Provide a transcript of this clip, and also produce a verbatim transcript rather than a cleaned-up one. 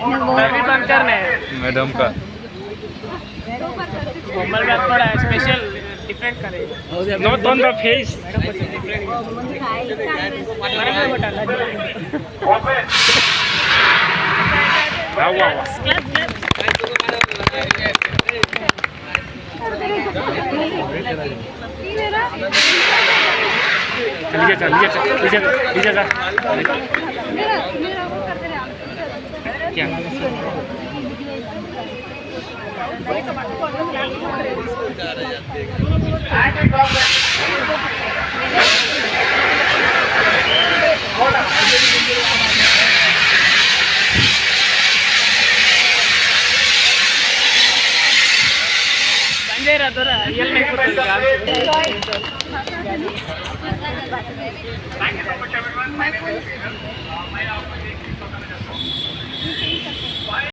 तभी बंद करने हैं। मैडम का। कोमल मैम थोड़ा स्पेशल डिफरेंट करें। Not on the face. Madam कुछ डिफरेंट। मैडम को बता दो। वाह, वाह, वाह। नीचे चल, नीचे चल, नीचे चल, नीचे चल। क्या?